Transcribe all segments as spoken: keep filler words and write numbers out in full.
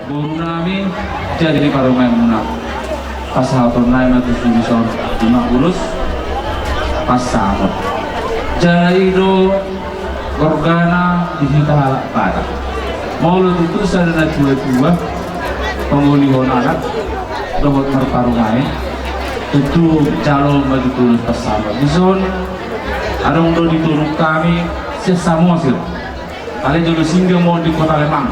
Boru nami, jadi di parumaenmuna pasahaton nai ma tusi dison, ima ulos pansamot. Jala i do gorgana di hita halak Batak. Molo tutu sada na tua-tua pangolihon anak dohot marparumaen, tutu jalo ma tutu ulos pansamot. Dison adong do di turun hami sian Samosir. Alai jolo singgah ma on di Kota Lembang.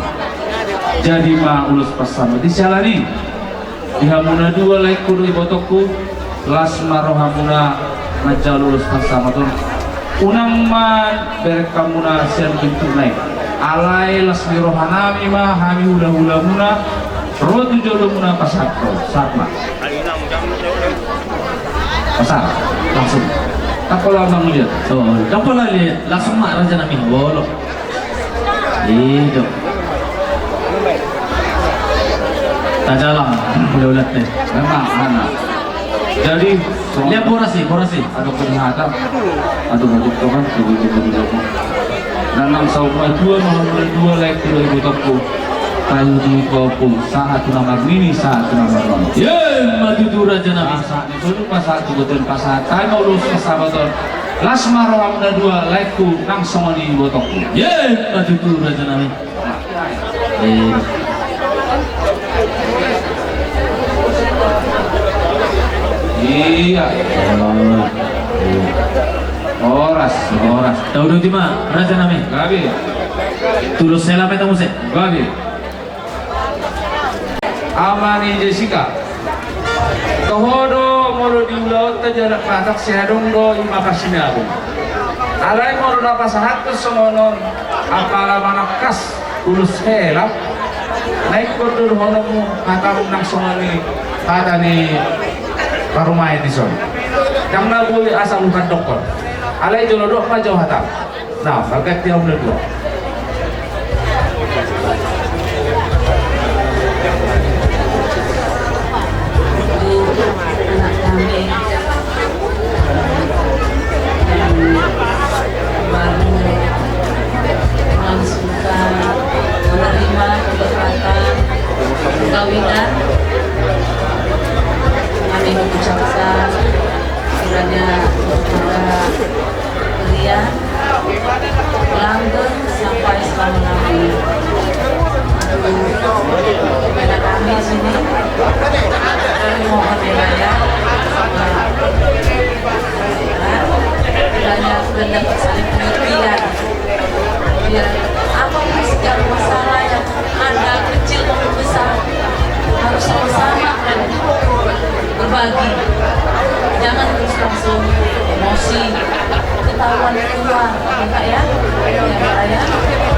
Jadi ma ulos pansamot. Di siala ni i, di hamuna dua, laengku dohot ibotongku, las ma rohamuna manjalo ulos pansamot on. Unang ma berengkanmuna sian pintu na i. Alai las ni roha nami ma hami hula-hulamuna ro tu jolomuna pasahat ro. Sahat ma. Pasahat langsung. Ndang pola mangulon. Oh, ndang pola liat. Langsung ma raja nami. Olo. I do. Tajalang. Udah-udah deh. Memang anak. Jadi, lihat boras sih, boras sih. Ada penghata. Aduh, aduh, Tuhan, tunggu, tunggu, tunggu. Nanang sauma dua, mahamuna dua, laengku dohot ibotongku. Palu di kopung, sahat tu na marnini, sahat tu na marnono. Ima tutu raja nami. Pasahat ni solu, pasahat tu boton, pasahat. Ai ma ulos pansamot on. Las ma rohamuna dua, laengku nang songon i ibotongku. Ima tutu raja nami. Eh. Iya. Horas, horas. Tauduti ma raja nami. Gabe. Tu ulos hela pe tamu se. Gabe. Ama ni Jessica. Toho do molo di ulaonta di halak Batak sai adong do i ma pasinabung. Alai molo na pasahathon songon on, apala manangkas ulos hela, na ingkon do dohononmu hatamu nang songon i hata ni parumaen dison. Ndang na boi asal hupandokkon. Alai jolo dok ma jo hata. Nah, marganti hamuna dua. Anak kami yang baru melangsungkan, menerima kehormatan perkawinan, kami mengucapkan kiranya semoga Rian langgeng sampai selama-lamanya. Aduh, kepada kami sini, kami mohon wilayah, kiranya sudah dapat saling pengertian. Biar apapun segala masalah yang ada, kecil maupun besar, harus sama-sama berbagi. Jangan terus langsung emosi, ketahuan keluar, ya, Kak, ya. Ya, Kak, ya.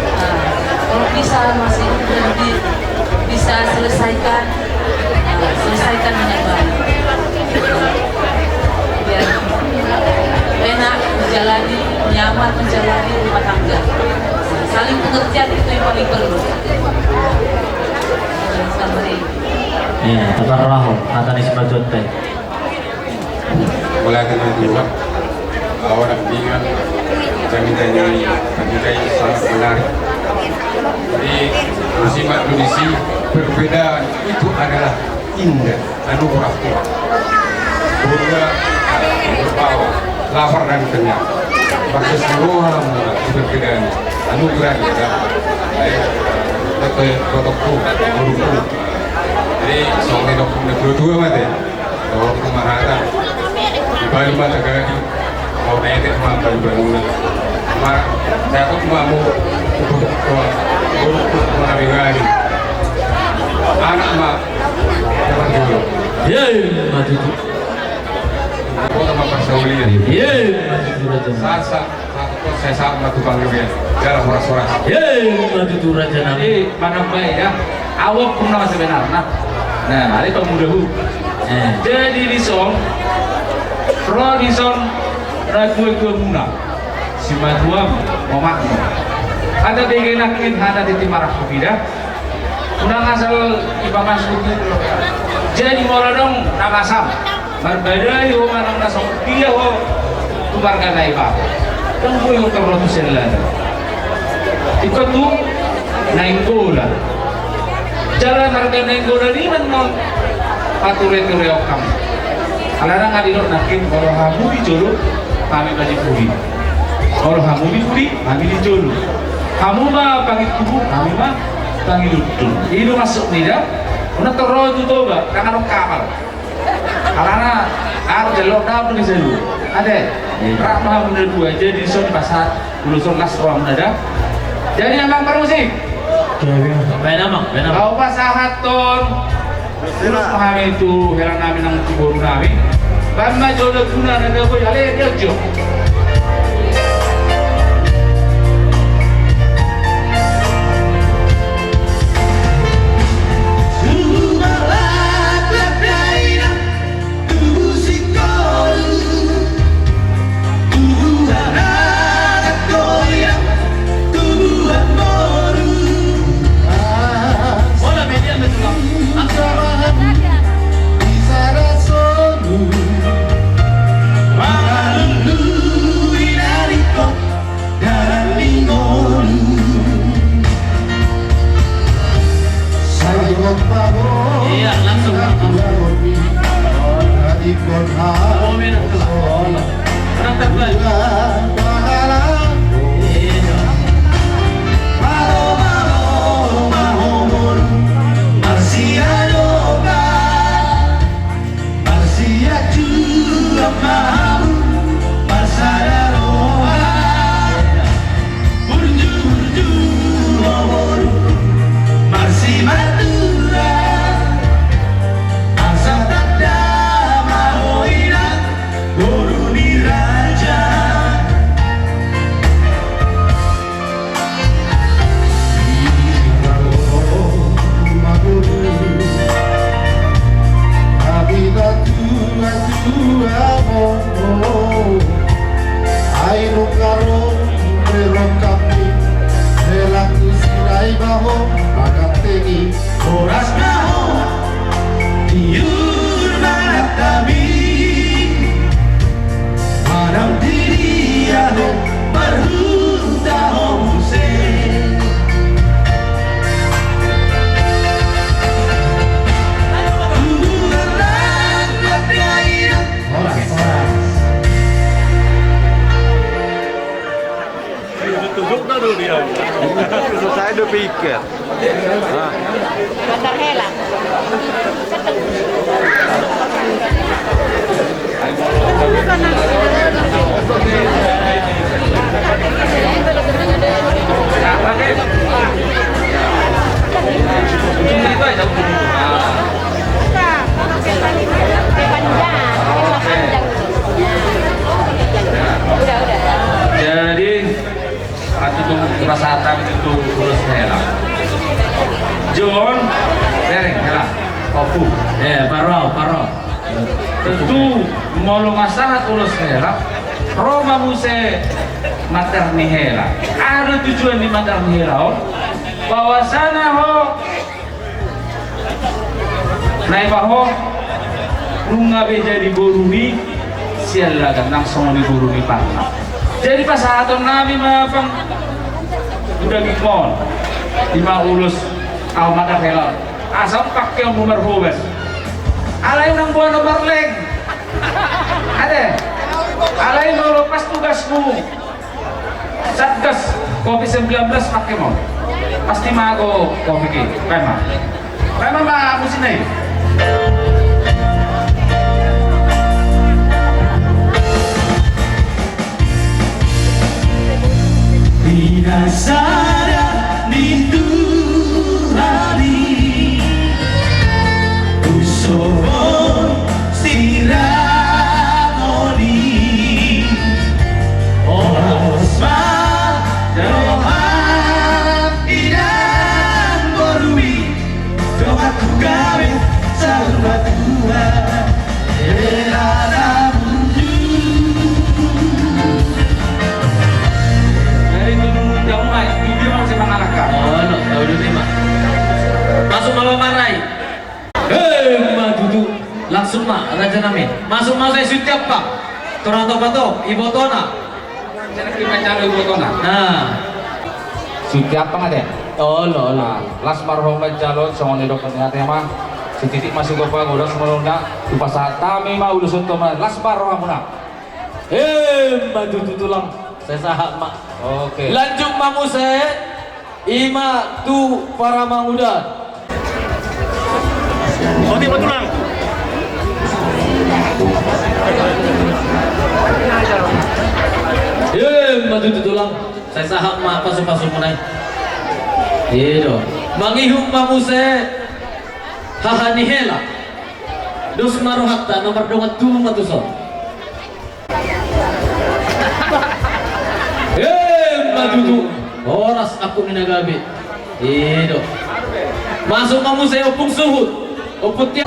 Nah, kalau bisa masih hidup dan di-, bisa selesaikan, nah, selesaikan dengan baik. Biar enak menjalani, nyaman menjalani rumah tangga. Saling pengertian itu yang paling perlu. Sabar. Iya, taparrohahon hata ni simatuanta i. Mulai dari dua, awal dengan cerita ini, cerita ini sangat menarik. Jadi, musim kondisi perbedaan itu adalah indah, anugerah Tuhan. Boru, bawa lapar dan kenyang. Pakai seluruh alam, perbedaan anugerah kita. Baik, betul, protokol, boru. Jadi, soalnya dok, dua-dua mate. Dohot tu ma hata. Di Bali ma tagagi. Mau netek ma balu-baluna. Ma, satu ma mu. Anak ma. Dapat dulu. Ima tutu. Kota ma parsaulian. Ima tutu raja. Sasa. Sasa ma tukang lubian. Jalan horas-horas. Ima tutu raja nami. Jadi, manambai ya. Awak pun nama sebenarna. Nah, ada pemuda bu. Eh. Jadi dison, ro dison, ragu-ragu muna. Simatuam, omakmu. Ada begenakin, ada titi marah kupida. Unang asal ipamasuk. Jadi molo adong na masam. Marbadai ho manang na songon dia ho tu marga Naibaho. Ndang boi ho torop tu sellana. Ingkon tu Nainggolan. Jala marga Nainggolan i ma annon paturetureon hamu. Alana nga didok nangkin, molo hamu di jolo, hami ma di pudi. Molo hamu di pudi, hami di jolo. Hamu ma pangintubu, hami ma pangidundun. I do maksudna da. Unang torop tu Toba, ndang adong kapal. Alana ahu jalo dapot di salu. Ate. Rap ma hamu na dua, jadi dison pasahat ulos on, las rohamuna da. Jadi amang parmusik. Baen amang, baen amang. Laho pasahathon ulos ma hami tu hela nami nang tu boru nami. Baen ma jolo guna na da boi ale dia jo. Iya, langsung. Marsiajuang ma hamu, marsada roha, burju-burju ho boru, marsimatua, asa tanda ma ho inang, boru ni raja. Ai nunga ro berongkami, hela tu Silahi ma ho mangantengi. Horas ma ho, tiur ma hami, manang di dia ho marhuta ho muse. Tubuan rangkap dainang. Horas, horas. Saya udah pikir. Antar hela. Jadi, Atu tung pasahat hami tu ulos hela. Jon, bereng hela. Opu. Eh, paro, paro. Tentu, molo pasahat ulos hela, ro ma muse mater ni hela. Aha do tujuan ni mater ni hela on? Bahwasana ho Naiba ho, nunga be jadi boru ni Siallagan, nang songon i boru ni Parna. Jadi pasahaton nami ma pang udah gimon. Ima ulos au mada helon. Asa pake mu marhobas. Alai unang boan marleng. Ate. Alai molo pas tugasmu. Satgas covid sembilan belas pake ma. Pasti mago covid i. Pema. Pema ma musim ni. Di na sada ni Tuhan i. Uso Sirangoni. Horas ma roham inang boru i, dongan tu gabe saur matua. Hela na burju. Jadi tu nunun jamu mai, video masih mangalahkan. Oh, no, tahu dulu nih, Mak. Masuk malam marai. Emma tutu. Langsung ma, raja nami. Masuk, masuk, Sutiampang. Tora topa to, ibotona. Jadi kita cari ibotona. Nah. Sutiampang ada? Olo, olo. Nah, las ma roha manjalo, songon nidok ni hata ma. Sititik ma sigompa, godang sumolongna. Hupasahat hami ma ulos on tu hamuna, las ma rohamuna. Emma tutu tulang. Sai sahat ma. Oke. Lanjut ma muse. Ima tu paramangudaan. Otik ma tulang. Emma tutu tulang. Sai sahat ma pasu-pasu muna i. I do. Mangihut ma muse haha ni hela. Dos ma rohanta na mardongan tubu ma tuson. Emma tutu. Horas angkup ni na gabe. I do. Masuk ma muse ompung suhut. Ompung tiap.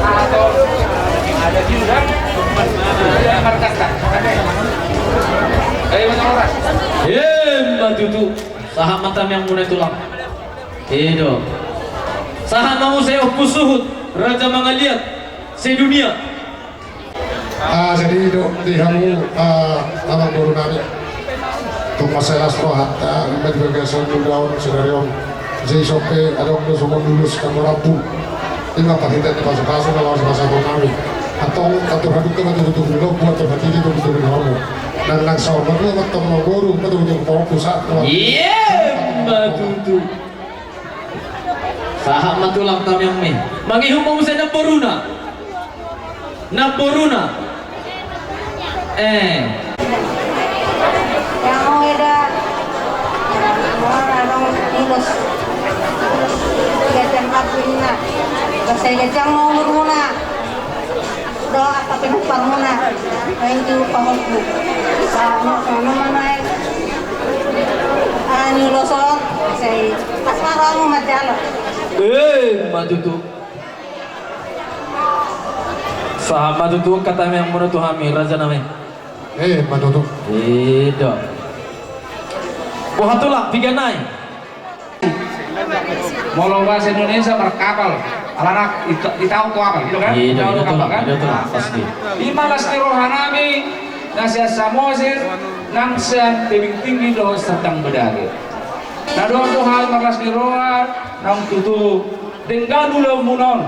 Emma tutu. Sahat ma tamiang muna i tulang. I do. Sahat ma muse ompung suhut. Raja Mangaliat. Sedunia. Ah, jadi do di hamu, ah, amang boru nami. Tung mansai las rohanta, ima di bagasan muna on sadari on. Jadi sope adong do songon ulos na marambun. Ima pahitet ni pasu-pasu na laos pasahaton nami. Antong atur hadungka ma tugu-tugu ni lombu, atur hatiti tugu-tugu ni horbo. Nang nang saur matua ma antong amang boru ma tugu-tugu pahompu sahat. Emma tutu. Sahat ma tulang tamiang i. Mangihut ma muse namboruna. Namboruna. Eh. Yang mau eda. Mau adong ulos. Ulos. Ganjang kabunna. Basa ganjang ma umurmuna. Dohot angka pinomparmuna, naeng tu pahompu. Sa, no, no, no, manaek. Ah, ni ulos on, sai pas ma rohamu manjalo. Emma tutu. Sahat ma tutu angka tamiang muna tu hami, raja nami. Emma tutu. I do. Boha tulang, piga nai. Molo bahasa Indonesia markapal. Alana ita-, itaon tu apal, gitu kan? Iya, itaon tu kapal, kan? Itaon tu kapal, pasti. Ima las ni roha nami, na sian Samosir, nang sian Tebing Tinggi dohot Serdang Bedagai. Na dohot do hami marlas ni roha, naung tutu denggan ulaonmuna on.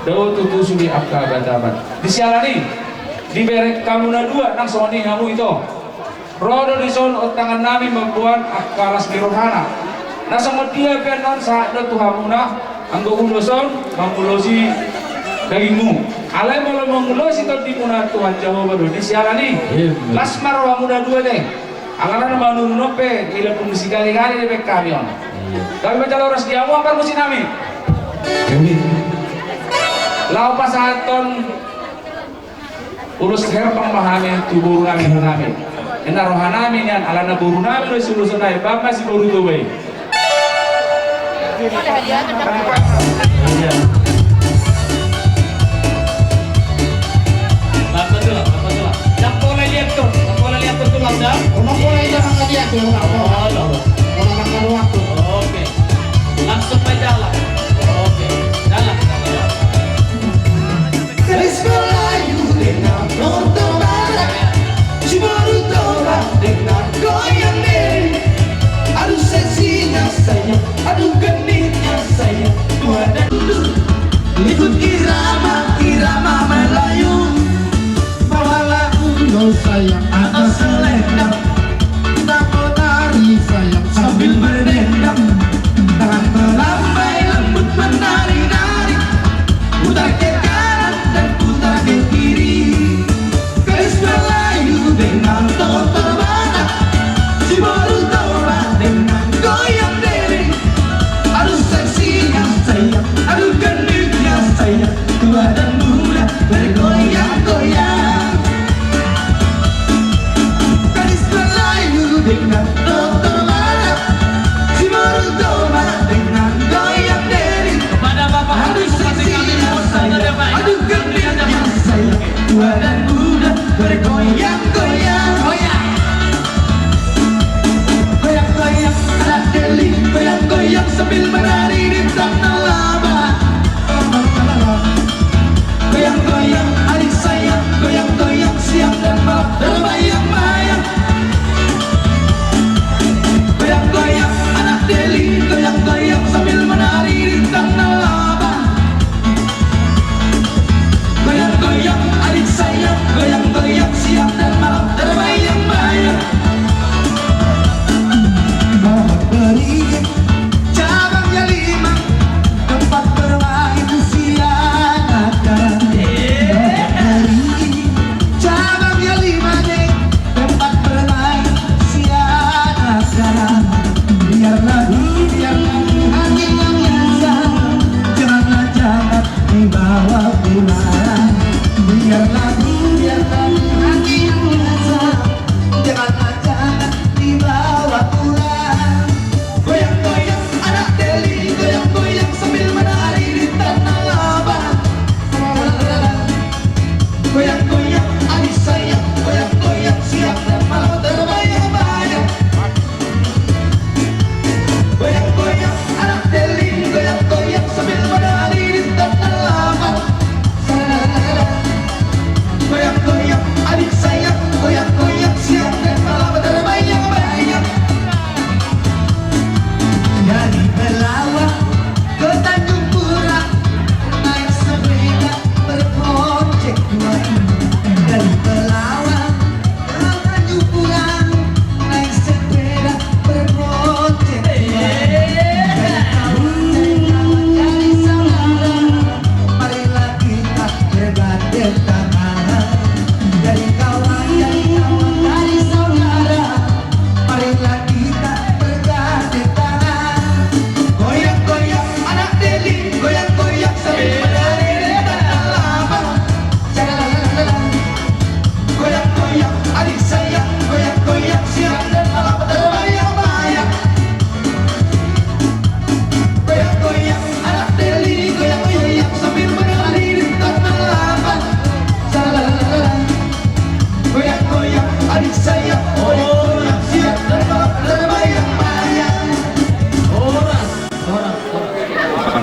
Dao tutu sude angka Batak. Di siala ni i, dibereng hamu na dua, nang songon i hamu ito. Ro do dison ontangan nami mamboan angka las ni rohana. Na songon dia pe annon sahat do tu hamuna, anggo ulos on mangulosi dagingmu. Alai molo mangulosi tondimuna Tuhan Jahowa do. Di siala ni i, las ma rohamuna dua te. Alana na manurun on pe, i lambung ni sigale-gale dibereng hami on. Iya. Gabe ma jala horas di hamu amang parmusik nami. Laho pasahathon ulos herbang ma hami tu boru nami, roha nami. Ninna roha nami nian, alana boru nami do siuloson nai, baen ma si boru Toba i. Iya. Apa tulang, apa tulang? Ndang pola liat tu, ndang pola liat tu tulang da. Ndang pola liat tu tulang. Oh, lo. Pola makan waktu. Oke. Langsung main jalan. Oke. Jalan, jalan. Garis Melayu dengan Lontong Barat, Ciboru Toba dengan Goyang Beri. Aduh seksinya sayang, aduh genitnya sayang, tua dan muda. Ikut irama, irama Melayu. Bawa lagu lo sayang, atas selendang. Tako tari sayang, sambil berdendang.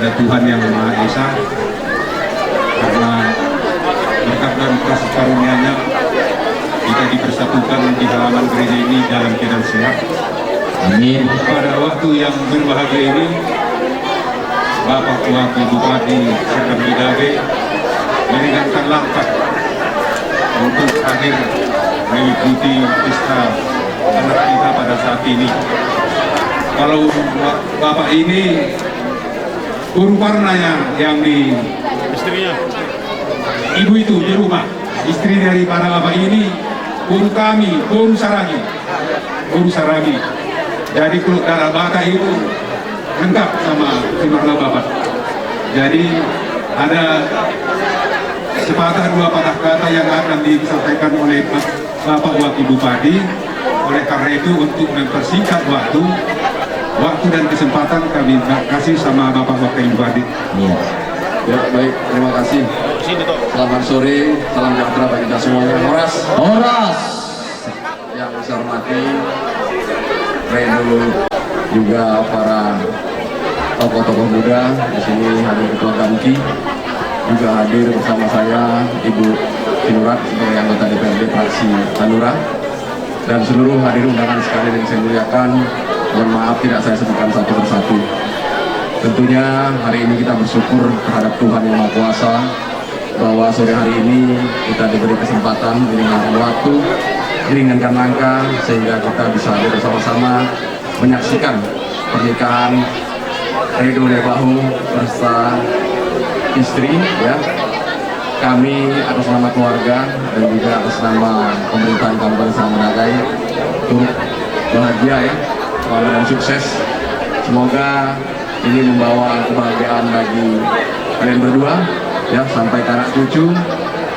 Tuhan Yang Maha Esa, karena berkat dan kasih karunia-Nya, kita dipersatukan di halaman gereja ini dalam keadaan sehat. Amin. Pada waktu yang berbahagia ini, Bapak Wakil Bupati Serdang Bedagai meringankan langkah untuk hadir mengikuti pesta anak kita pada saat ini. Kalau Bapak ini Boru Parna ya, yang di istrinya. Ibu itu di rumah, istri dari para bapak ini, boru kami, boru Saragi. Boru Saragi. Jadi kalau darah Batak itu lengkap sama si marga Bapak. Jadi ada sepatah dua patah kata yang akan disampaikan oleh Pak Bapak Wakil Bupati, oleh karena itu untuk mempersingkat waktu, waktu dan kesempatan kami kasih sama Bapak Wakil Bupati. Iya. Ya, baik, terima kasih. Selamat sore, salam sejahtera bagi kita semuanya. Horas. Horas. Yang saya hormati Redo, juga para tokoh-tokoh muda di sini, hadir Ketua Gamki, juga hadir bersama saya Ibu Sinurat sebagai anggota D P R D fraksi Hanura, dan seluruh hadirin undangan sekalian yang saya muliakan. Mohon maaf tidak saya sebutkan satu persatu. Tentunya hari ini kita bersyukur terhadap Tuhan Yang Maha Kuasa bahwa sore hari ini kita diberi kesempatan, diringankan waktu, diringankan langkah, sehingga kita bisa hadir bersama-sama menyaksikan pernikahan Redo Lebahu beserta istri, ya. Kami atas nama keluarga dan juga atas nama pemerintahan Kabupaten Serdang Bedagai turut bahagia, ya, selamat dan sukses. Semoga ini membawa kebahagiaan bagi kalian berdua, ya, sampai ke anak cucu,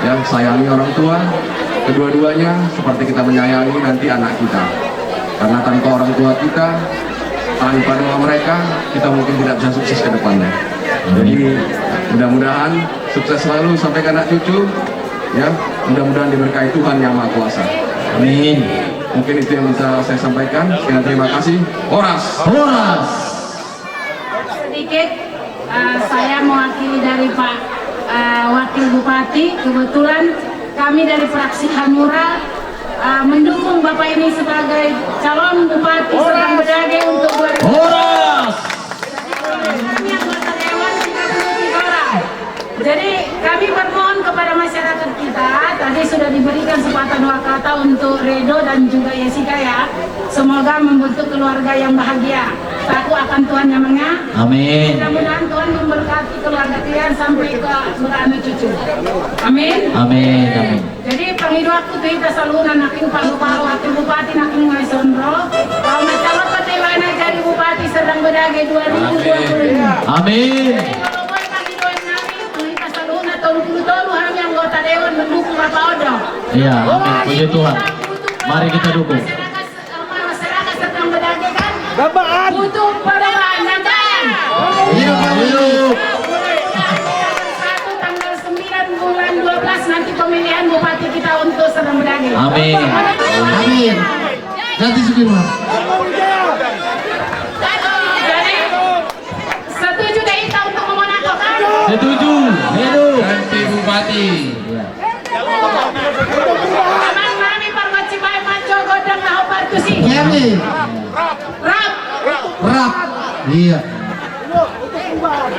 ya, sayangi orang tua kedua-duanya seperti kita menyayangi nanti anak kita. Karena tanpa orang tua kita, tanpa doa mereka, kita mungkin tidak bisa sukses ke depannya. Jadi, mudah-mudahan sukses selalu sampai ke anak cucu, ya. Mudah-mudahan diberkahi Tuhan Yang Maha Kuasa. Amin. Mungkin itu yang bisa saya sampaikan. Sekian, terima kasih. Horas. Horas. Sedikit, eh, saya mewakili dari Pak, eh, Wakil Bupati. Kebetulan kami dari fraksi Hanura, eh, mendukung Bapak ini sebagai calon Bupati Serdang Bedagai untuk dua ribu. Horas. Jadi, kami anggota Dewan tiga puluh tiga orang. Jadi, kami bermohon kepada masyarakat kita, tadi sudah diberikan sepatah dua kata untuk Redo dan juga Yesika, ya. Semoga membentuk keluarga yang bahagia. Taat akan Tuhan, ya, Mang, ya. Amin. Mudah-mudahan Tuhan memberkati keluarga kalian sampai ke beranak cucu. Amin. Amin, amin. Jadi, pangidoanku tu hita saluhutna, nangkin Pak Bupati, Wakil Bupati, nangkin nunga dison ro, laho mansai ro pe Debata jadi Bupati Serdang Bedagai dua ribu dua puluh lima. Amin. Jadi, molo boi pangidoan nami, tu hita saluhutna tolu pulu tolu hami anggota dewan mendukung Bapak on do. Iya, amin. Puji Tuhan. Mari kita dukung. Masyarakat Serdang Bedagai kan? Butuh perubahan, kan? Iya, Pak. Satu, tanggal sembilan bulan dua belas nanti pemilihan bupati kita untuk Serdang Bedagai. Amin. Amin. Ganti Sudirman. Jadi, setuju dah kita untuk memenangkan? Setuju. Hidup. Ganti bupati. Iya. Amang nami pargonsi baen manjou gondang na hombar tusi. Rap. Rap. Iya.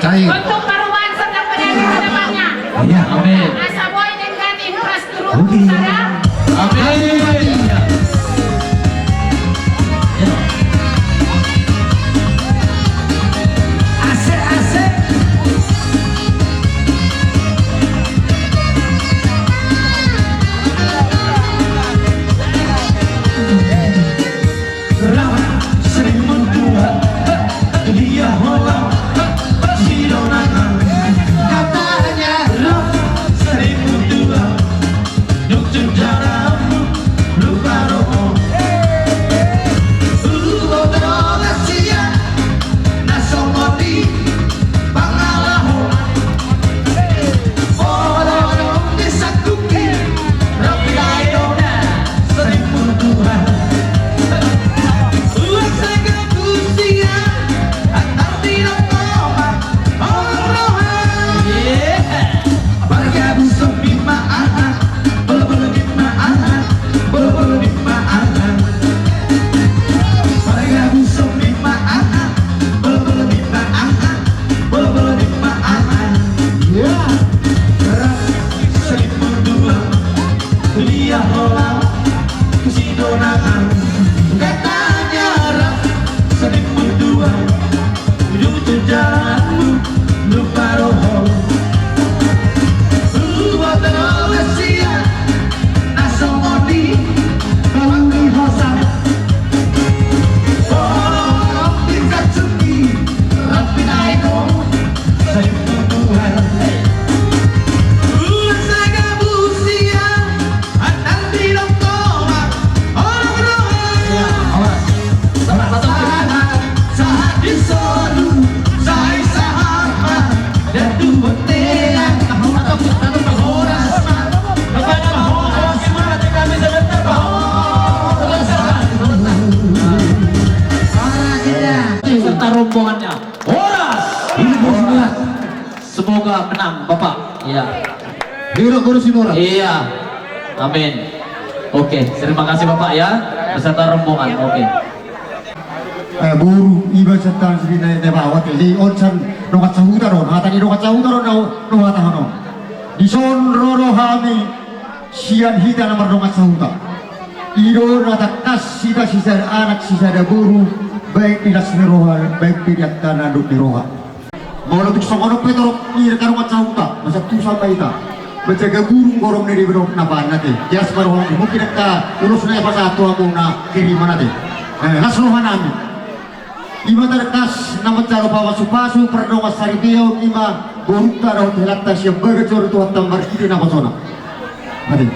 Cair. Untuk perubahan Serdang Bedagai ke depannya. Iya. Amin. Asa boi denggan infrastruktur sada. Amin. Asik, asik. Semoga menang, Bapak. Iya. Hidup Boru Sinurat. Iya. Amin. Oke, terima kasih, Bapak, ya. Beserta rombongan. Oke. Eh, boru, iba setan sini naik, naik bawah, jadi on san dongan sahuta do, hata ni dongan sahuta do, nau, nau hata hono. Dison ro do hami, sian hita na mardongan sahuta. I do na tangkas hita sisada anak, sisada boru, baik di las ni roha, baik di angka na dok ni roha. Molo tung songon on pe torop ni angka dongan sahuta, masa tu sampai hita. Menjaga burung gorong ni di bedok na pan ate. Jelas ma roha mungkin angka ulos na pasahat tu hamu na kiriman ate. Eh, las roha nami. Ima tangkas na manjalo pasu-pasu pardongan saripeon ima borunta dohot helanta sian bagas joro Tuhanta marhite naposona. Ate.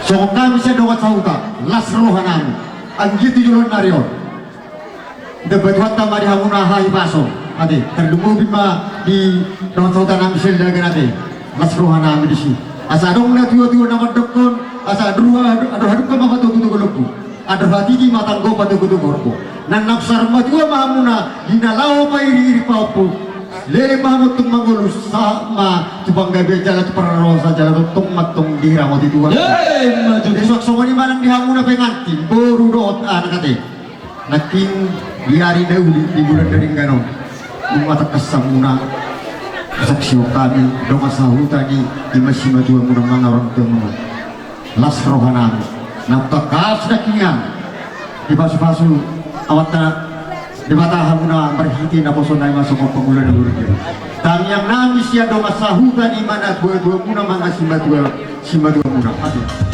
Songon hami sian dongan sahuta, las roha nami. Anggiat tu joloan ni ari on. Dapot Tuhanta ma di hamu na hahipason. Ate, tarlumobi ma di dongan sahuta nami sian Lagan ate. Las roha nami disi. Asa adong na tua-tua na mandokkon, asa andor, andor hadungka ma patogu-togu lombu. Andor hatiti ma tanggo patogu-togu horbo. Nanna saur matua ma hamuna, di na laho pairi-iri pahompu. Leleng ma hamu tong mangolu, sahat ma tu panggabean jala tu parnarosa jala tongtong ma tong diramoti Tuhan. Ima tutu. Dison songon i ma nang di hamuna pengantin, boru dohot anak ate. Nangkin di ari na uli di bulan Darigan on. Ima tangkas hamuna. Saksihon hami dongan sahuta ni ima simatua muna manang orang tua muna. Las roha nami. Na tangkas nangkin i dipasu-pasu Amanta Debata hamuna marhite naposona ima songon pangula ni boru. Tangiang nami sian dongan sahuta ni ima na tua-tua muna manang simatua. Simatua muna. Ate.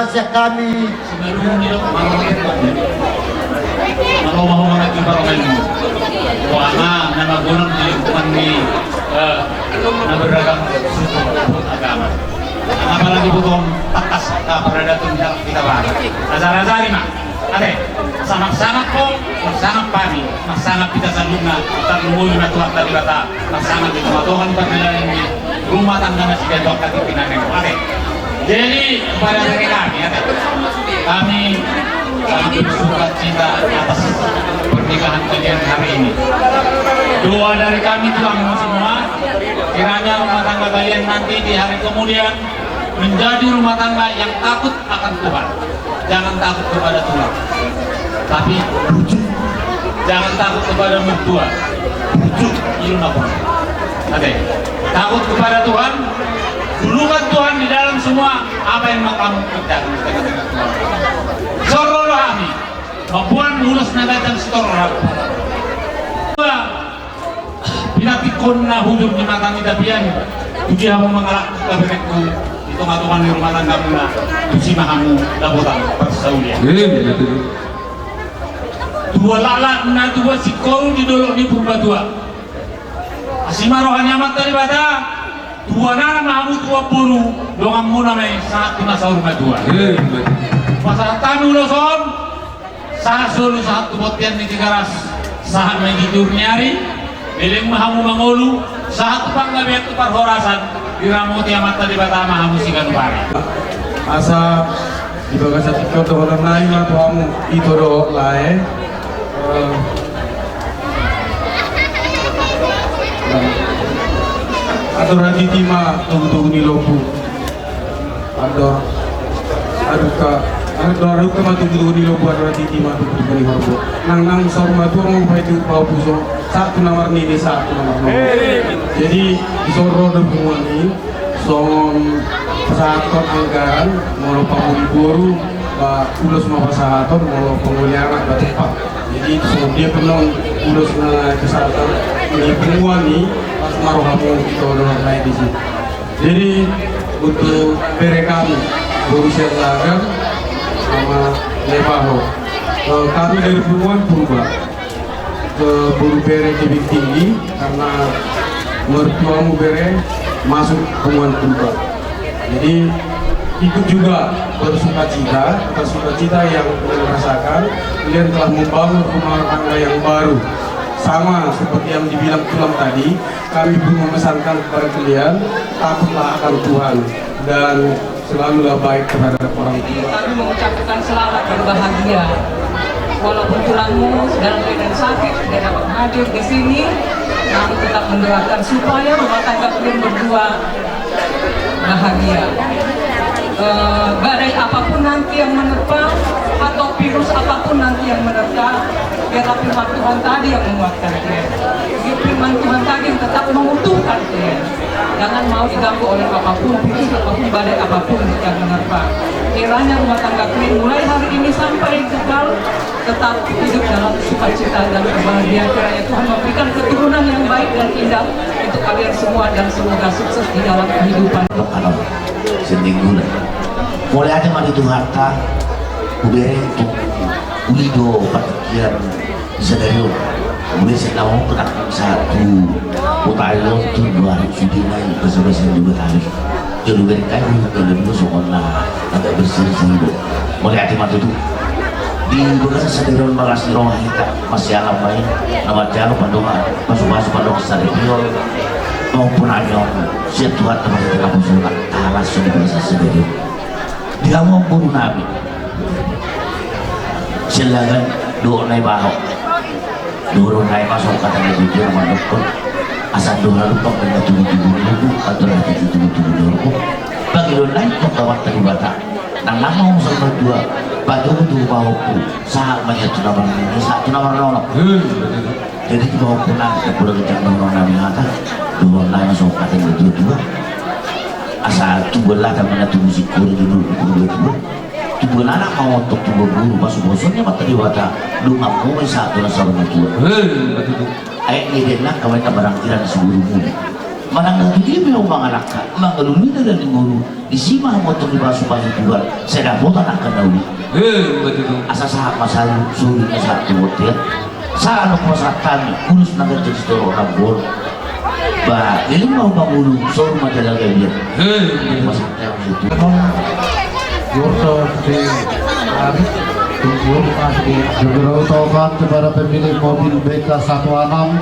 Siap kami. Simalungun ni dok, maromahomahon na jumpa romainmu. Doa ma na magodang di lingkungan ni, eh, na beragam suku agama. Apalagi butuh tangkas, eh, peradaban kita, kita baru. Raja-raja lima. Ate, sangap-sangap ho, marsangap hami, marsangap hita saluhutna, tarlumobi ma Tuhanta Debata, marsangap di tongatonga ni pardalanan ni rumah tangga na siganup hita di pinangan. Ate. Jadi, kepada rekan kami, ate. Kami sangat bersuka cita atas pernikahan kalian hari ini. Doa dari kami tuangmu semua, kiranya rumah tangga kalian nanti di hari kemudian menjadi rumah tangga yang takut akan Tuhan. Jangan takut kepada tulang, tapi bujuk. Jangan takut kepada mertua, bujuk. Ilmu apa? Oke. Takut kepada Tuhan, dulukan Tuhan di dalam semua apa yang mau kamu kerjakan di tengah-tengah keluarga. Soro roha ni, mamboan ulos na ganjang sitorop. Dua, pinantikhon na hujur di mata ni tapian, tudia hamu mangalap kaberekku di tongatonga ni rumah tanggamuna, tusi ma hamu dapotan parsaulian. Tua laklak na tua singkoru di dolok ni Purbatua. Asi ma roha ni Amanta Debata, tua anak ma hamu tua boru, donganmuna ma i sahat tu na saur matua. Pasahat hami ulos on, sahat solu sahat tu bontean ni Tigaras, sahat ma i di tiur ni ari, leleng ma hamu mangolu, sahat tu panggabean tu parhorasan, diramoti Amanta Debata ma hamu siganup ari. Asa di bagasan tingki on dohonon nami ma tu hamu ito dohot lae. Eh, andor hatiti ma togutogu ni lombu. Andor hadungka, andor hadungka ma togutogu ni lombu, andor hatiti ma togutogu ni horbo. Nang nang saur matua ma hupaihut pahompu, sahat tu na marnini sahat tu na marnono. Jadi di son ro do punguan i songon pasahathon anggaran, molo pangoli boru, ba ulos ma pasahaton, molo pangoli anak ba tumpak. Jadi songon dia pe annon ulos na pasahaton ni punguan i, pas ma rohamu ito dohot lae disi. Jadi untuk bere kami, boru Siallagan sama Lepaho, eh, kami dari punguan Purba, eh, boru bere Tebing Tinggi, karena mertuamu bere masuk punguan Purba. Jadi ikut juga bersukacita atas sukacita yang kalian rasakan. Kalian telah membangun rumah tangga yang baru. Sama seperti yang dibilang tulang tadi, kami pun memesankan kepada kalian, takutlah akan Tuhan dan selalulah baik terhadap orang tua. Kami mengucapkan selamat berbahagia. Walaupun tulangmu dalam keadaan sakit, tidak dapat hadir di sini, kami tetap mendoakan supaya rumah tangga kalian berdua bahagia. Eh, badai apapun nanti yang menerpa atau virus apapun nanti yang menerpa, biarlah firman Tuhan tadi yang menguatkan kalian. Firman Tuhan tadi yang tetap mengutuhkan kalian. Jangan mau diganggu oleh apapun, virus apapun, badai apapun yang menerpa. Kiranya rumah tangga kalian mulai hari ini sampai kekal tetap hidup dalam sukacita dan bahagia. Kiranya Tuhan memberikan keturunan yang baik dan indah untuk kalian semua, dan semoga sukses di dalam kehidupan. Mauliate ma di Tuhanta, hubere tu uli do partingkian sadari on. Mauliate ma di Tuhanta, sahat tu hita on tu dua hari sude nai basa-basa ni dua hari. Jolo berkah ni hita on songon na agak berseri-seri do. Mauliate ma tutu. Di bagasan sadari on bagas ni roha hita, masiala ma i, na manjalo pandongan, pasu-pasu pandongan sadari on. Maupun hami on, sian Tuhanta ma hita na poso na talas di bagasan sadari on. Di hamu boru nami Siallagan dohot Naibaho. Dohonon nai ma songon hata ni tutur mandokkon, asa dohonon pangkena tugu-tugu ni lombu, andor hatiti tugu-tugu ni horbo. Pangidoan nai tu Amanta Debata, nang nang ma hamu saur matua, patogu-togu pahompu, sahat ma i tu na marnini sahat tu na marnono. Jadi tu pahompu nami, tu pura ginjang dohonon nami hata, dohonon nai ma songon hata ni tuatua. Asa tubuan lata ma na tubu singkoru di dolok ni Purbatua. Tubuan anak ma montok, tubuan boru ma suposo ni Amanta Debata, donganmu ma i sahat tu na saur matua. Aek ni denna kawin na barang iran si boru muna. Manang na tu dia pe hamu mangalangka, mangalului na denggan ni ngolu, disi ma hamu antong dipasupasu Tuhan, sai dapotan angka na uli. Eh, betul. Asa sahat ma salu, solu na sahat tu bontean. Sahat ma pasahat hami, ulos na ganjang sitorop rambu on. Ba, leleng ma hamu mangolu, solu ma jala gabe. Eh, betul. Pasahat hami tu. Jorto di Arif, jorto di. Juga ucapkan kepada pemilik mobil B K satu enam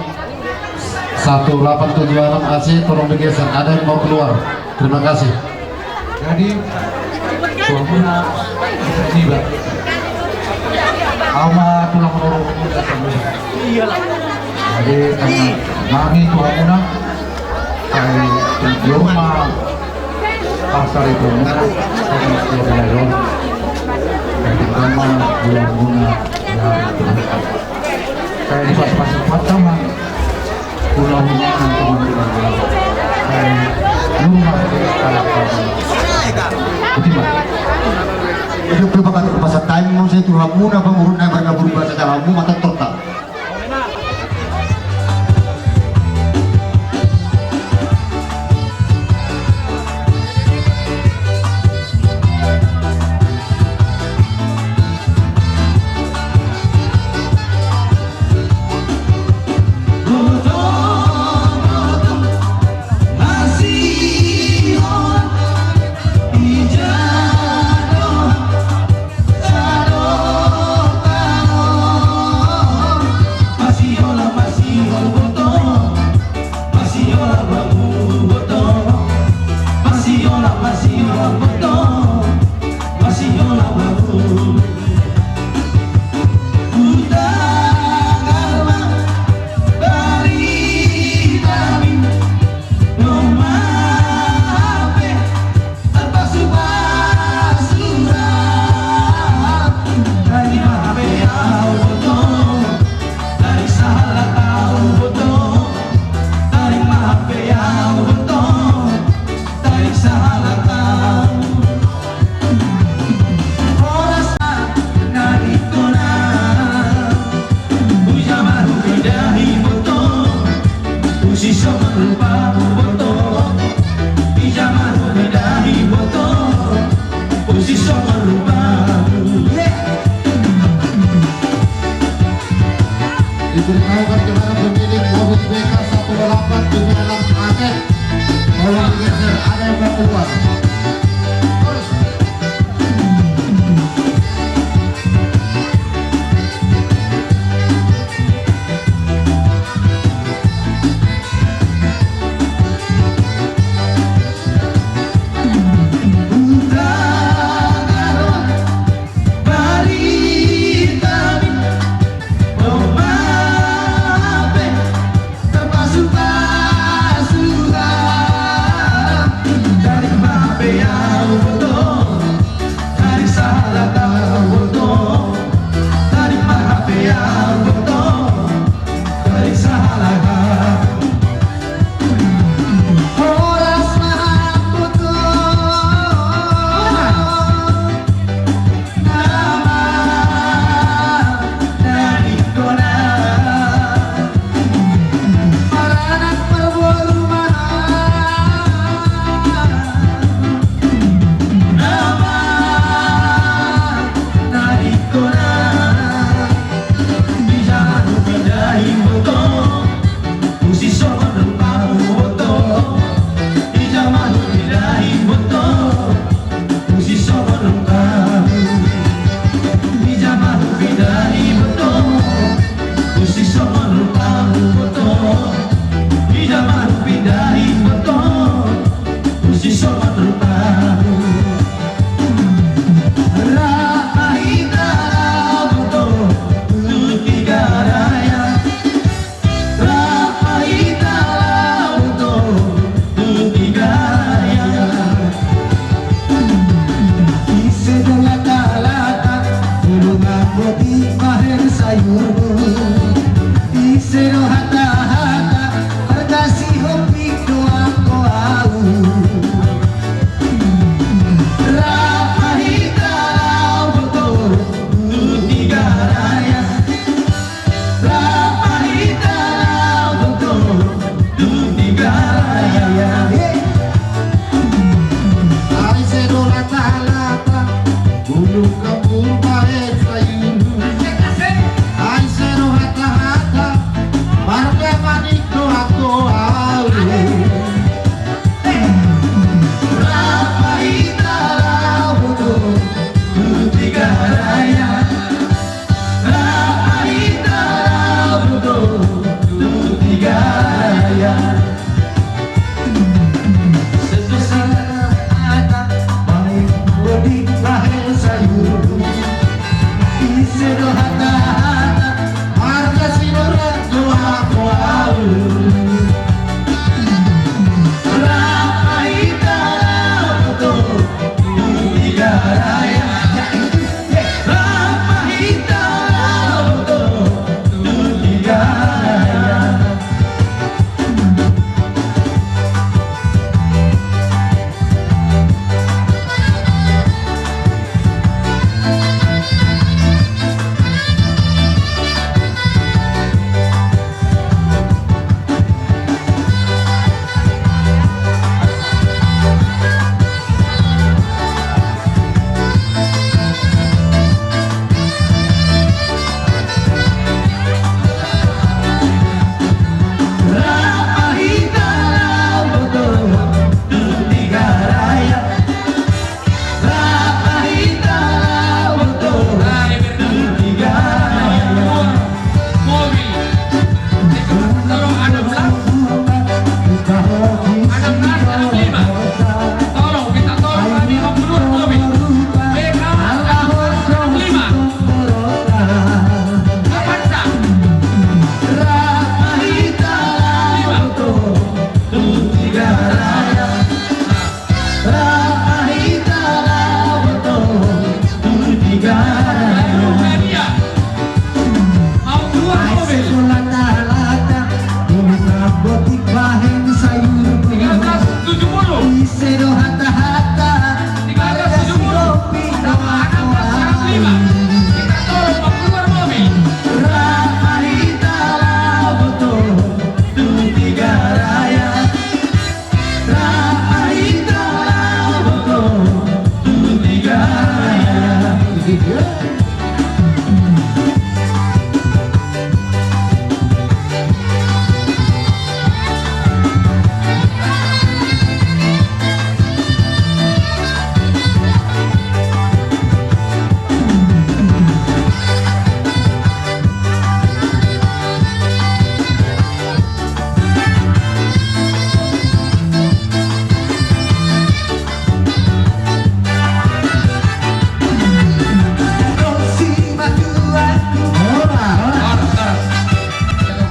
satu delapan tujuh enam A C, tolong digeser, ada yang mau keluar. Terima kasih. Jadi, tulang muna bisa tiba. Ama tulang roro muna sambil. Jadi, kami tulang muna, kami tulang muna, pasar itu muna, kami tulang muna, jadi, kami tulang muna, ya, Sai dipasupasu Tuhan ma. Ulang, ulang, ulang, ulang. Sai, ulang, ulang. Uti ma. Itu pe bakat pasahat hami ma sai tu hamuna pangurut na marga Purba, saja hamu mata torta. Diberitahukan kepada pemilik mobil B K satu delapan tujuh enam A C, tolong digeser, ada yang mau keluar.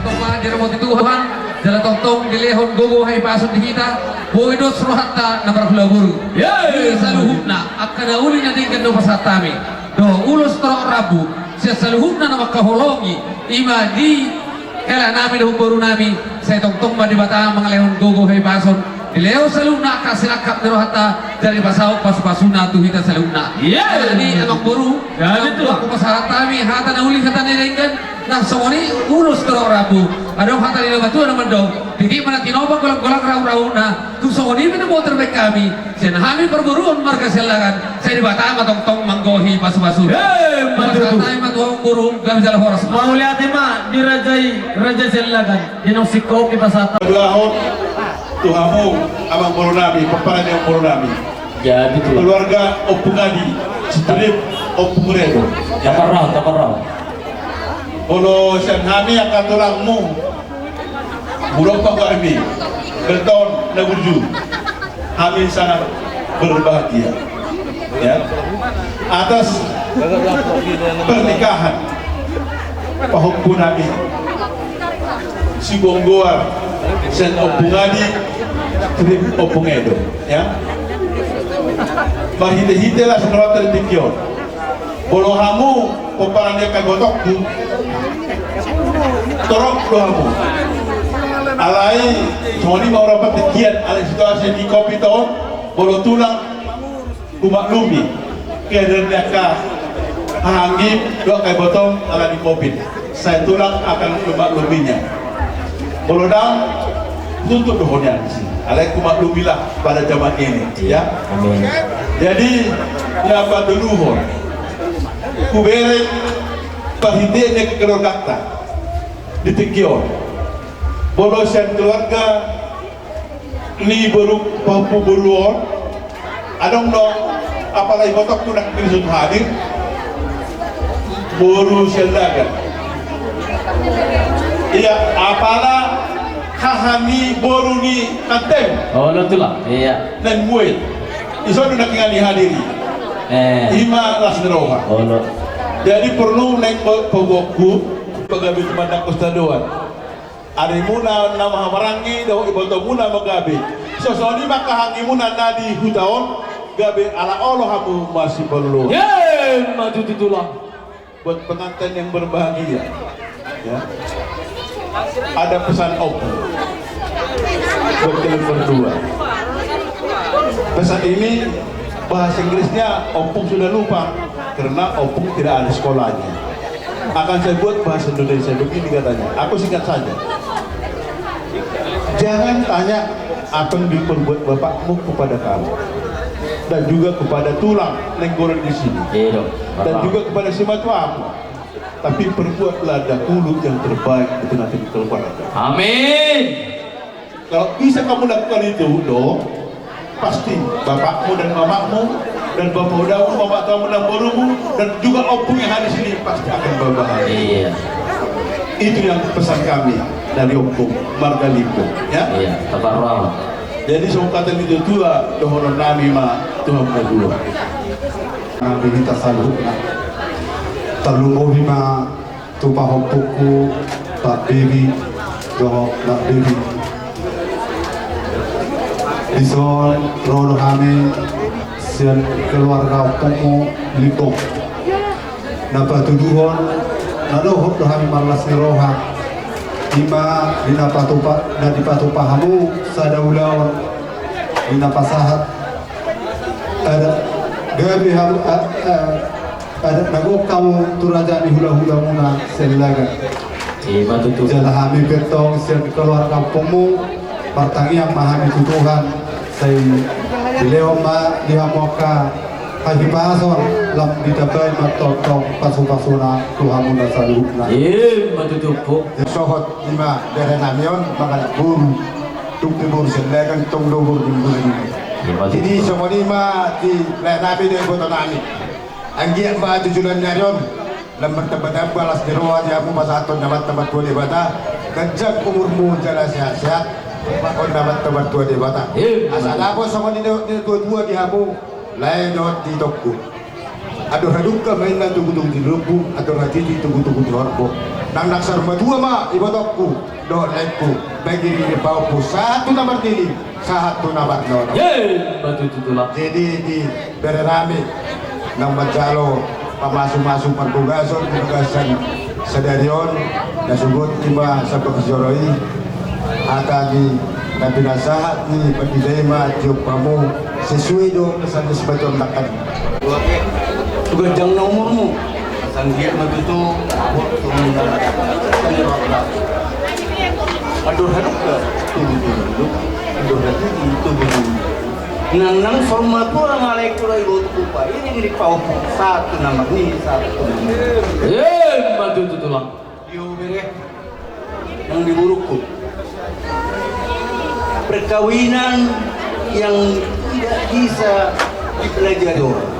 Tongtong ma dirahoti Tuhan, jala tongtong dilehon gogo hahipason di hita, boi dos rohanta na marhula boru. Di saluhutna angka na uli na denggan do pasahat hami. Dohot ulos torop rambu sian saluhutna na mangkaholongi, i ma di hela nami dohot boru nami, sai tongtong ma Debata mangalehon gogo hahipason, dilehon saluhutna angka silangkap ni rohanta, jala dipasaut pasupasuna tu hita saluhutna. Jadi amang boru, na hupasahat hami hata na uli, hata na denggan, na songon i ulos torop rambu. Adong hata ni na matua na mandok, tingki ma na tinopa, golanggolang rahurahuna. Tu songon i pe na boi tarbahen hami sian hami parboruon marga Siallagan, sai Debata ma tongtong manggohi pasupasu. Pasahat hami ma tu amang boru, gabe jala horas ma. Mauliate ma di raja i, raja Siallagan, di naung singkop i pasahat. Paduahon tu hamu amang boru nami, pomparan ni amang boru nami, keluarga Ompung Adi, strip Ompung Redo. Taparrahon, taparrahon. Molo sian hami angka tulangmu, molo panggo hami, berton na burju, hami sangat berbahagia, ya, atas pernikahan pahompu nami, si Bonggoar sian Ompung Adi, strip Ompung Edo, ya. Marhitehite las ni rohanta di tingki on. Molo hamu pomparan ni angka ibotongku, torop do hamu. Alai songon i ma, ro patingkian, alai situasi ni covid on, molo tulang humaklumi keadaan ni angka haha anggim dohot angka ibotong ala ni covid. Sai tulang akan memakluminya. Molo dang, tutup do honian disi. Alai humaklumilah pada zaman ini, ya. Amin. Jadi, na patoluhon, hubereng parhitean ni keluarganta di tingki on. Molo sian keluarga ni boru, pahompu boru on, adong do apala ibotongku nang pinusut hadir, boru Siallagan. Ia, apala haha ni boru ni kantem. Olo, tulang. Ia. Naeng muet. Ison do nangkiningan i hadir i. Eh. I ma las ni roha. Olo. Jadi porlu naeng po-, pogokku, pagabe tumandang kosta doan. Arimuna na mahamaranggi dohot ibotomuna ma gabe. Songon i ma angka haha anggi muna na di huta on, gabe ala olo hamu masipalua. Ima tutu, tulang. Buat pengantin yang berbahagia, ya, ada pesan Ompung buat kalian berdua. Pesan ini bahasa Inggrisnya Ompung sudah lupa karena Ompung tidak ada sekolahnya. Akan saya buat bahasa Indonesia, begini katanya, aku singkat saja. Jangan tanya apa yang diperbuat bapakmu kepada kamu, dan juga kepada tulang naeng goran di sini, dan juga kepada simatuamu. Tapi perbuatlah dahulu yang terbaik di tengah-tengah keluarga. Amin. Kalau bisa kamu lakukan itu, do, pasti bapakmu dan mamakmu dan bapak udamu, mamak tamu dan borumu dan juga ompung yang hadir di sini pasti akan berbahagia. Iya. Itu yang pesan kami dari Ompung marga Limbo, ya. Iya, taparrahon. Jadi songon hata ni natuatua dohonon nami ma tu hamu na dua. Nami hita saluhutna. Tarlumobi ma tu pahompungku, Pak Beri dohot Mak Beri. Dison ro do hami sian keluarga ompungmu Limbo. Na patuduhon na dohot do hami marlas ni roha. Ima di na patupa, na dipatupa hamu sada ulaon di na pasahat adat gabe hamu, a, a, adat na gok hamu tu raja ni hulahulamuna Siallagan. Ima tutu. Jala hami pe tong sian keluarga ompungmu, martangiang ma hami tu Tuhan, sai dilehon ma di hamu angka hahipason, lam ditambai ma tongtong pasupasuna tu hamuna saluhutna. Ima tutu, Ompung. Sohot ima bere nami on, mangalap boru. Tung pe boru sian legan, tong do boru di bulan ini. Ima tutu. Jadi songon i ma di lae nami dohot iboto nami. Anggiat ma tu joloan ni ari on, lam martambatamba las ni roha di hamu pasahathon Amanta Martua Debata, ganjang umurmu jala sehat-sehat, pakon Amanta Martua Debata. Ima. Asa dapot songon i do, ni tuatua di hamu, lae dohot itongku. Andor hadungka ma inna togutogu ni lombu, andor hatiti togutogu ni horbo. Nang naksar matua ma ibotongku dohot laengku, baen giring ni pahompu sahat tu na marnini, sahat tu na marnono. Ima tutu, Tulang. Jadi di bere nami, nang manjalo pamasumasu parbagason di bagasan sadari on, na sogot ima sambak sijoro i, hata ni na pinasahat ni pandita i ma tiop hamu, sesuai do pesan ni sipajondakan. Ganjang na umurmu, asa anggiat ma tutu, abot tu na, andor hadungka togutogu ni lombu, andor hatiti togutogu ni horbo. Nang naksar matua ma laengku, lae dohot iboto, pairing ni pahompu sahat tu na marnini, sahat tu na marnono. Ima tutu, Tulang. Io, bere. Nang di borungku. Perkawinan yang tidak bisa dipelajari orang.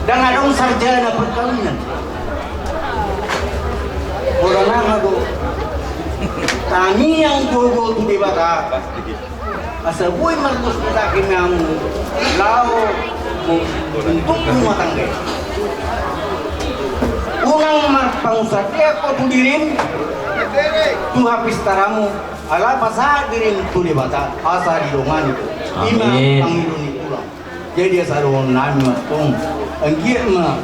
Ndang adong sarjana perkawinan. Boru nami do. Tangiang gogo tu Debata. Asa boi marpos mutaki mamu laho membentuk rumah tangga. Unang marpangusadean ho tu dirim, tu hapistaramu, ala pasahat dirim tu Debata, asa didongani. Ima, amin, pangido ni tulang. Jadi asa dohonon nami ma tong, anggiat ma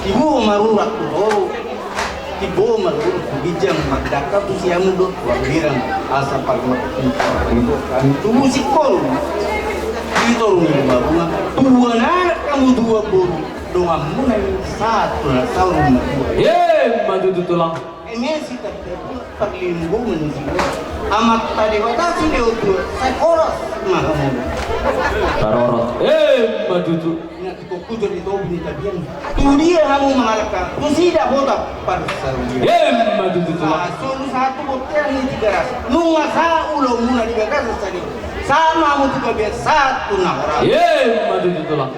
timbo marurat tu toru, timbo marurat tu ginjang, mardangka tu siamun dohot tu hambirang, asa parmar-, parmar-, tubu singkoru di toru ni Lumabunga, tubuan anak hamu tubuan boru, donganmuna i sahat tu na saur matua. Ima tutu, Tulang. Eme sitamba tua, parlinggoman ni situa. Amanta Debata silehon tua, sai horas ma hamu. Parorot. Ima tutu. Inna tu kujur di tobu ni tapian. Tu dia hamu mangalangka, tusi dapotan parsaulian. Ima tutu, Tulang. Solu sahat tu bontean ni Tigaras. Nunga sahat ulaonmuna di bagasan sadari on, sahat ma hamu tu gabean, sahat tu na horas. Ima tutu, Tulang.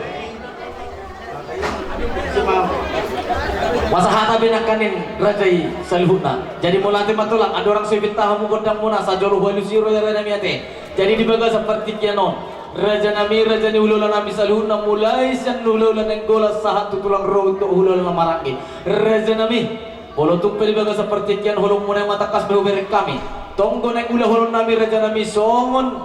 Masa hata pe nangkaning raja i saluhutna. Jadi mauliate ma, Tulang, andorang so ipinta hamu gondangmuna, asa jolo hualusi roha, raja nami, ate. Jadi di bagasan partingkian on, raja nami, raja ni hulahula nami saluhutna, mulai sian hulahula Nainggolan sahat tu tulang rorobot dohot hulahula na maranggi. Raja nami, molo tung pe di bagasan partingkian holongmuna i ma tangkas ma hubereng hami. Tong do naeng ulahonon nami, raja nami, songon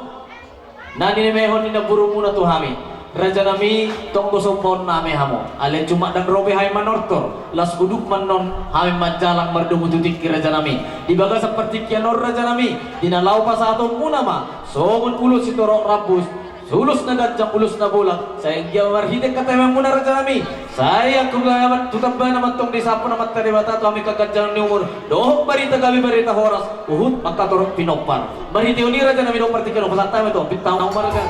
na nilehon ni namborumuna tu hami. Raja nami, tong do sombaon nami hamu. Alai cuma ndang ro be hami manortor, las udut ma annon hami manjalang mardomu tu tingki, raja nami. Di bagasan partingkian on, raja nami, di na laho pasahatonmuna ma songon ulos sitorop rambus, ulos na ganjang, ulos na bolak, sai anggiat marhite hataionmuna, raja nami, sai angkup tu tambana ma antong disampur Amanta Debata tu hami angka ganjang ni umur dohot barita gabe, barita horas, huhut ma angka torop pinompar. Marhite on i, raja nami, dohot partingkian on, pasahat hami tu pinta hamu, raja.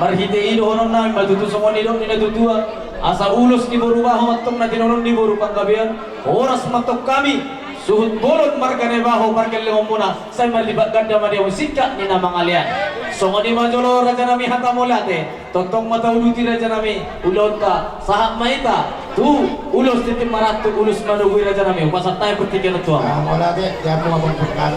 Marhite i dohonon nami ma tutu songon nidok ni natuatua, asa ulos ni boru Baho ma antong na tinonon ni boru Panggabean, horas ma antong hami suhut bolon marga ni Baho pargellengonmuna, sai marlipat ganda ma di hamu singkat ni na mangalean. Songon i ma jolo raja nami hata mauliate, tongtong ma tauduti raja nami ulaonta, sahat ma hita tu ulos tintin marangkup, ulos manogu i raja nami, hupasahat hami partingkian tu hamu. Ah, mauliate, di hamu Amang Purkan.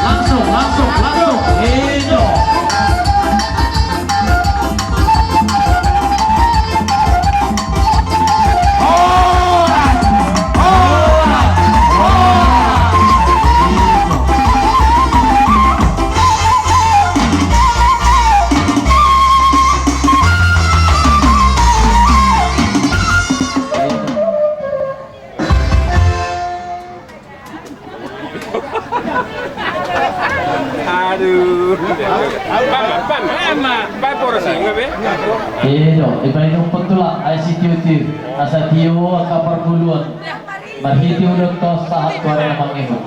Langsung, langsung, langsung. Ido. Horas! Horas! Horas! Aduh. Bang, bang, bang, bang, boros ya, enggak, Be? Ido, dipainum pun tulang, ai sitio-tio, asa tio angka parngoluon. Marhite ulaonta sahat tu ari na mangihut.